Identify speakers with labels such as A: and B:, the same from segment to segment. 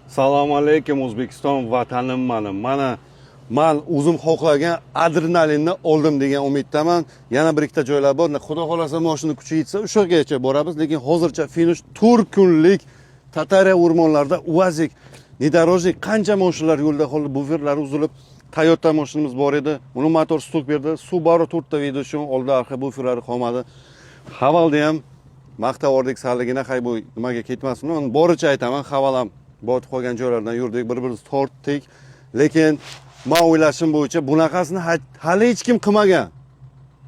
A: Assalomu alaykum, O'zbekiston, vatanim mani. Mana man o'zim xohlagan adrenalinni oldim degan umiddaman. Yana bir ikkita joylar bor. Xudo xohlasa, mashina kuchi yetsa, o'sha yergacha boramiz, lekin hozircha finish 4 kunlik Tatariya o'rmonlarida UAZik, внедорожник, qancha mashinalar yo'lda qoldi, buferlari uzilib. Toyota mashinamiz bor edi, uni motor стук berdi. Subaru to'rtta ведущий, oldi orqa buferlari qolmadi. Havalni ham maqtab yubordik salligina, hay, bu nimaga ketmasin, boricha aytaman, Haval ham botib qolgan joylardan yurdik, bir birimizni tortdik. Lekin man o'ylashim bo'yicha bunaqasini hali hech kim qilmagan,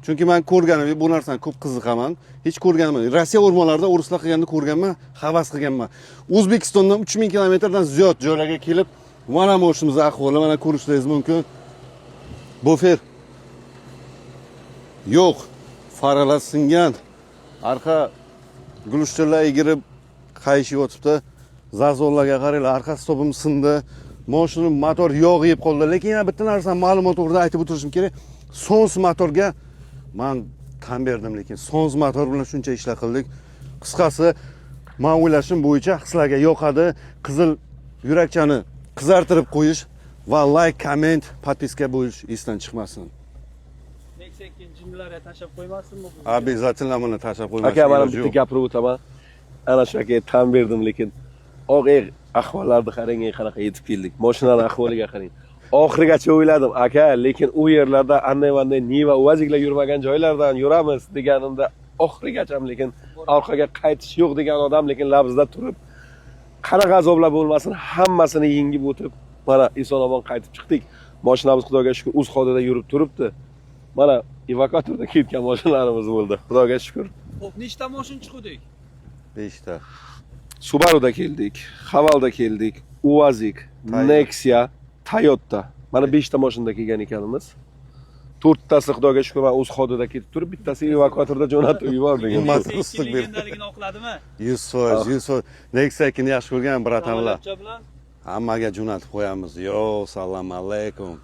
A: chunki man ko'rganim yo'q bu narsani, ko'p qiziqaman, hech ko'rganim yo'q. Rossiya o'rmonlarida o'rislar qilganini ko'rganman, havas qilganman. O'zbekistondan 3000 kilometrdan ziyod joylarga kelib, mana mashinamizni ahvoli, mana, ko'rishingiz mumkin: bufer yo'q, faralar singan, orqa глушитель lar egirib qayishib yotibdi. Зазор larga qaranglar, orqa stopim sindi, moshina motor yog' yeb qoldi. Lekin yana bitta narsani ma'lumot o'rnida aytib o'tirishim kerak: Sons motorga man tan berdim, lekin Sons motor bilan shuncha ishlar qildik. Qisqasi, man o'ylashim bo'yicha sizlarga yoqadi. Qizil yurakchani qizartirib qo'yish va layk, komment, подписка bo'lish esdan chiqmasin.
B: Nexia ikkinchi tashlab qo'ymasinmi?
A: Обязательно, buni tashlab qo'ymaslik
C: Aka, mana
A: iloji
C: bitta
A: yo'q.
C: gapirib o'taman. Ana shu akaga tan berdim, lekin og'ir ahvollarni qarang, qanaqa yetib keldik. Mashinani ahvoliga qarang. Oxirigacha o'yladim, aka, lekin u yerlarda anday manday Niva, UAZiklar yurmagan joylardan yuramiz deganimda oxirigacha, lekin orqaga qaytish yo'q degan odam, lekin labzda turib, qanaqa azoblar bo'lmasin, hammasini yengib o'tib, mana eson omon qaytib chiqdik. Mashinamiz, Xudoga shukur, o'z holida yurib turibdi. Mana evakuatorda ketgan mashinalarimiz bo'ldi. Xudoga shukur.
B: Xo'p, nechta mashina chiqdik?
A: Beshta.
C: Subaruda keldik, Havalda keldik, UAZik,
A: Toyota.
C: Nexia, Toyota. Mana 5 ta mashinada kelgan ekanmiz. To'rttasi, Xudoga shukur, mana o'z hodida ketib turib, bittasi evakuatorda jo'natib yubordik.
A: Himmat
B: Nexia
A: ustuk berdi.
B: legendaligini oqladimi?
A: 100%, 100%. Nexia ikkini yaxshi ko'rgan, братан lar.
B: Samolyotcha bilan
A: Hammaga jo'natib qo'yamiz. Yo, salom alaykum.